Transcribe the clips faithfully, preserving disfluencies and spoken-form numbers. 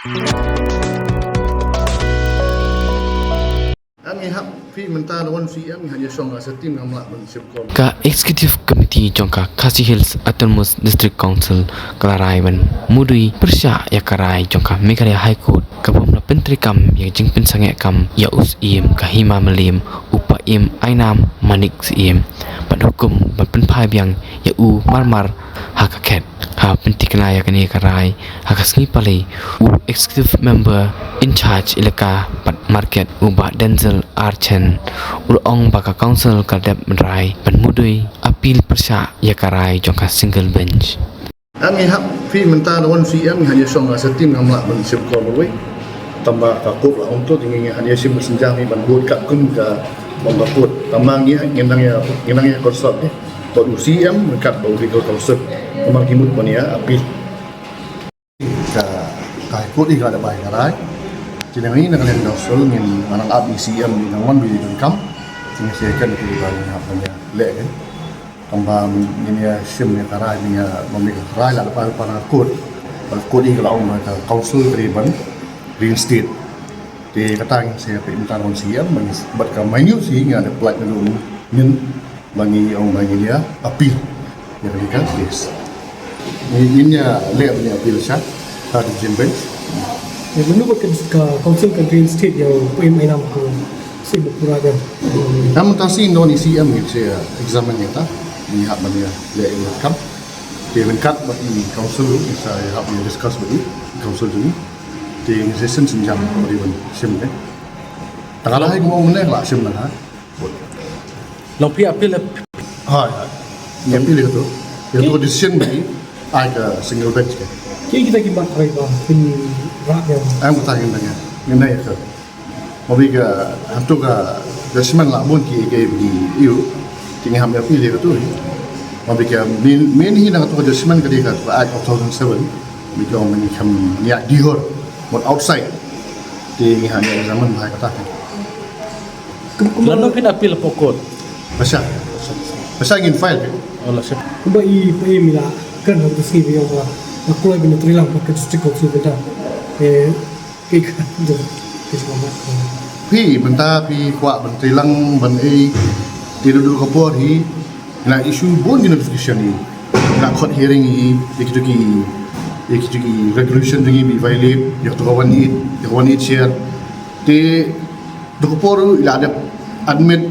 Ngi hap phi mynta da wan C M, ngi hap ïa shong ha sa team, ngam lah ban shim call. Ka Executive Committee jong ka Khasi Hills Autonomous District Council ka la rai ban mudui pyrshah ïa ka rai jong ka Meghalaya High Court ka bym la pyntreikam ïa ka jingpynsangeh kam ïa u Syiem ka Hima Mylliem, u Paiem Ainam Manik Syiem, bad hukum ban pynphai biang ïa u marmar ha ka khet. Ha pyntikna ïa kane ka rai ha ka sngi Palei, u Executive Member in charge Elaka bad Market, u Bah Denzel R Chen, u la ong ba ka Council ka dep ban rai ban mudui appeal pyrshah ïa ka rai jong ka single bench. Ngi hap phi mynta da wan C M, ngi hap ïa shong ha sa team, ngam lah ban shim call marwei. Tangba ka court la ong to, te ngi hap ïa shim synjam hi ban bud katkum ka ong ka court. Tangba ngi, ngi nang ïa, ngi nang ïa consult eh bad u C M ryngkat bad u legal counsel. Tangba ki mut ban ïa appeal. Ka, ka High Court hi ka la bai ka rai. Te ngi na ka liang council ngin nang ap i C M, ngi nang wan bad i donkam. Te ngi second ki ba ngi hap ban ïa leh eh. Tangba ngin ïa shim ïa ka rai, ngin ïa, ba mih ka rai la da bai para court. Ba court hi ka la ong ba ka council ka dei ban reinstate. Te kata ngin sa ïa peit mynta da wan C M, bad ka minute hi ngi la dep pynlait na u min ba ngi ong ba ngin ïa appeal ïa kane ka case. Ngin, ngin ïa leh ban ïa appeal sha ka division bench. Ïa mynno ba ka, ka council ka reinstate ïa u Paiem Ainam ha u Syiem Bakhraw. Mynta shi ngi don i C M ngin sa examine ïa kata. Ngi hap ban ïa leh ïa ka kam. Te ryngkat bad i council ruh ngi sa ïa hap ïa discuss bad i council jong ngi. Te ngi sa send synjam bad i ban shim te. Tang la hi kumno mynne la shim na ha. Long phi appeal eh? Hai, hai. Ngi appeal ïa kato. Ïa kato decision ba ngi ai ka single bench ka. Ki kita ki mat rai ba phin rah ïa. Ai mynta ngin nang ïa. Ngin nang ïa ka. Mabi ka, hato ka judgment la bun ki, ki, ki, ïa u. Ki ngi ham ïa appeal ïa kato. Mabi ka main, main hi na kato ka judgment ka dei ka, ka Act two thousand seven. Bi ka ong ngi kham ïa dihor mut outside. Te ngi ham ïa examine bha kata. Lano phin appeal hapoh court? Lashai. Lashai ngin file. Oh, lashai. Kumba i, i mila kan ha ka sngi ba ïa ba la kloi ban ïatreilang bad ka District Council mynta. Eh, ki ka, ki ka, ki ka. Phi mynta phi kwah ban treilang ban ei, te duh duh ka por hi. Ngi la issue bun ki notification hi. Ngi la khot hearing hi, ïa kito ki, ïa kito ki regulation jong ngi ba i violate, ïa kato ka one eight, ïa ka one eight share. Te, duh ka por i la dep admit,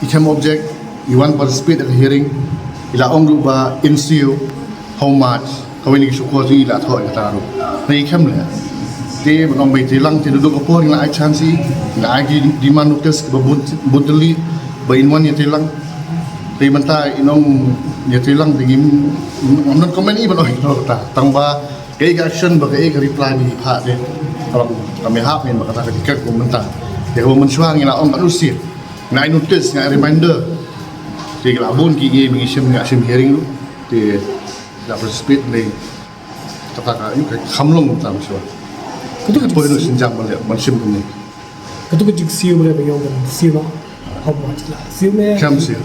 i khlem object, i wan participate ha ka hearing, i la ong ruh ba in siew, how much, kawei na ki shukor jong ngi la thoh ïa kata ruh. Ngi khlem leh. Te ban ong ba i treilang te duh duh ka por ngi la ai chance i, ngi la ai ki demand notice kiba bun, bun tylli ba in wan ïatreilang. Te mynta in ong ïatreilang te ngim, ngam don comment i ban ong ïa kata. Tang ba kaei ka action bad kaei ka reply ba i phah te. Ka long kam ïahap ngin ba kata ka dei kum mynta. Te kaba mynshuwa ngi la ong katno sien. Ngi la ai notice, ngi la ai reminder. Te ki la bun ki ngi, ngi shim, ngi la shim hearing ruh. Te la participate ne. Kata ka, ïa ka kham long tam shuwa. Kato ka poi no jingsiew. Synjam ban leh, ban shim kumne. Kato ka jingsiew ba leh ba ïoh ban siew noh. How much la siew ne? Kham siew.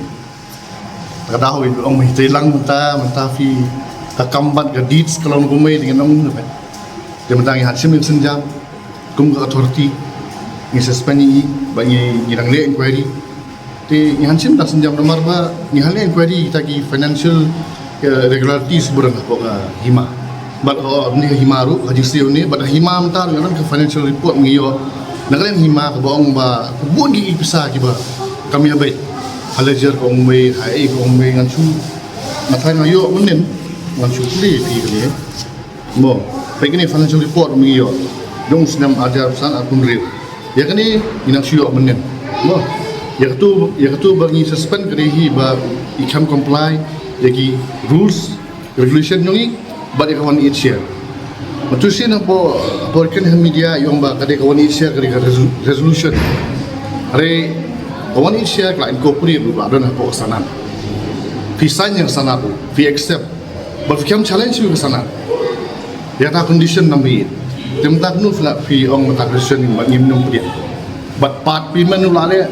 Ka dei hoi ong mei treilang mynta, mynta phi ka kam bad ka deeds ka long kumne te ngi ong ne. Te mynta ngi hap shim synjam. Kum ka authority. Ngi suspend i, ba ngi, ngi dang leh inquiry. Te ngi hap shim da synjam namar ba ngi hap leh inquiry kita ki financial, eh, irregularities ba don hapoh ka hima. Bad ha, ni hima ruh, ha jingsiew ne, bad hima mynta ruh ngi don ka financial report ngi ïoh. Na ka liang hima kaba ong ba bun ki pisa kiba kam ïa beit. Ha ledger ka ong beit, ha ei ka ong beit, ngan shu. Nga tharai nga ïoh mynnin, ngan shu plie phi kane. Mo, peit kane financial report ba ngi ïoh. Jong u snem arhajar arphew san arphew hynriew. Ïa kane ngi nang shu ïoh mynnin. Mo. Ïa kato, ïa kato ba ngi suspend ka dei hi ba i khlem comply ïa ki rules, regulation jong ngi bad ïa ka one eight share. Mynta shisien hapoh, hapoh kan ha media i ong ba ka dei ka one eight share ka dei ka resol-, resolution. Hynrei ka one eight share ka la incorporate ruh, la don hapoh ka sanad. Phi sign ïa ka sanad ruh, phi accept. Bad phi khlem challenge ïa ka sanad. Ïa kata condition number eight. Te mynta kumno phi la phi ong mynta condition ba ngim nym pdiang. Bad part payment ruh la leh,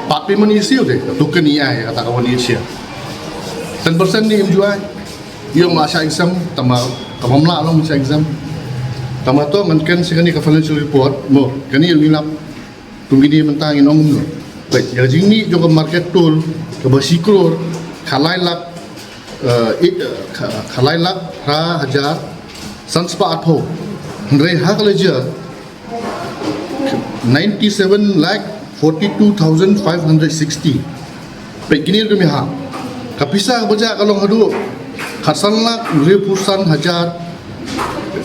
part payment issue te, token i ai ïa kata ka one eight share. Ten percent ne im ju ai. I ong la shah exam, tangba kaba ym lah long shah exam. Tangba to ngan kren sha kane ka financial report, mo, kane ruh ngi lap kum kine mynta ngin ong kumno. Peit, ïa ka jingmih jong ka market toll kaba shi klur khatlai lak, eh, i-, eh, kha-, khatlai lak phra hajar san spah arphew. Hynrei ha ka ledger ninety-seven lakh forty-two thousand five hundred sixty. Peit kine ruh mih ha. Ka pisa kaba jah ka long haduh khatsan lak hynriewphew san hajar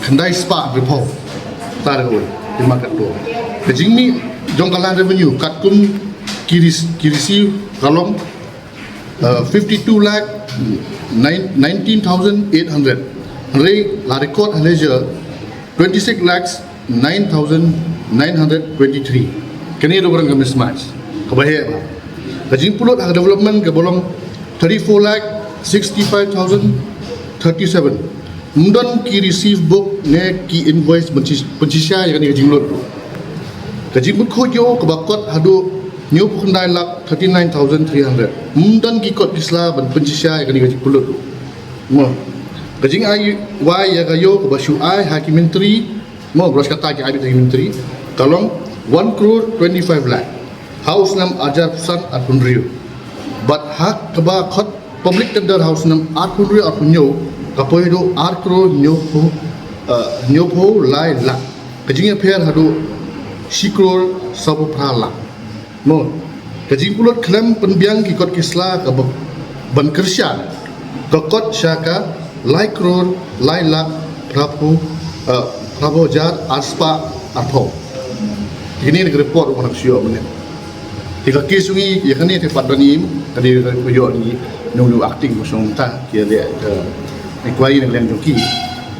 khyndai spah hynriewphew. Tar ko, di market ko. Ka jingmih jong ka land revenue katkum ki rec-, ki receive ka long, uh, fifty-two lakh nine, nineteen thousand eight hundred. Hynrei la record ha ledger twenty-six lakhs nine thousand nine hundred twenty-three. Kane ruh ka mismatch kaba heh bha. Ka jingpynlut ha ka development kaba long thirty-four lakh sixty-five thousand thirty-seven. Ym don ki receive book ne ki invoice pynshi-, pynshisha ïa kane ka jinglut. Ka jingmut khuid ïa u kaba kot haduh hynñiewphew khyndai lak thirty-nine thousand three hundred. Ym don ki kot ki sla ban pynshisha ïa kane ka jingpynlut. Mo, ka jingai wai ïa ka ïew kaba shu ai ha ki myntri, mo, baroh kata ki ai beit ha ki myntri, ka long one crore twenty-five lakh ha u snem arhajar arphew san arphew hynriew. Bad ha kaba khot public tender ha u snem arphew hynriew arphew hynñiew ka poi haduh ar crore hynñiewphew, eh, hynñiewphew lai lak. Ka jingïapher haduh shi crore sawphew phra lak. Mo, ka jingpynlut khlem pynbiang ki kot ki sla kaba ban kyrshan ka kot sha ka lai crore lai lak phraphew, eh, phraphew hajar ar spah arphew. Kine ki report ruh nga shu ïoh mynne. Te ka case jong ngi ïa kane te pat ban im, ka dei ka ïoh ngi nong nong acting ko song ta ki leh ka inquiry na liang jong ki.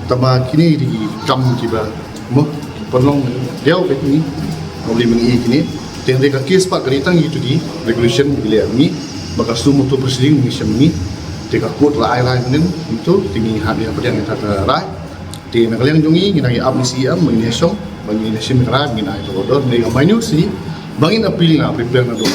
Tangba kine ki dei ki kam kiba, mo, pynlong diaw ka ngi. Ngam lei mynne kine. Te hynrei ka case pat ka dei tang ïa itu di resolution ki leh ngi, ba ka suo motu proceeding ngi shem ngi. Te ka court la ai rai mynne itu, te ngi hap ïa pdiang ïa ka rai. Te na ka liang jong ngi ngin nang ïa ap ngi shi am, ngin ïa shong, ba ngin ïa shim rai, ngin ai to order, ne ka minute shi, ba ngin appeal, nga prepare na dong.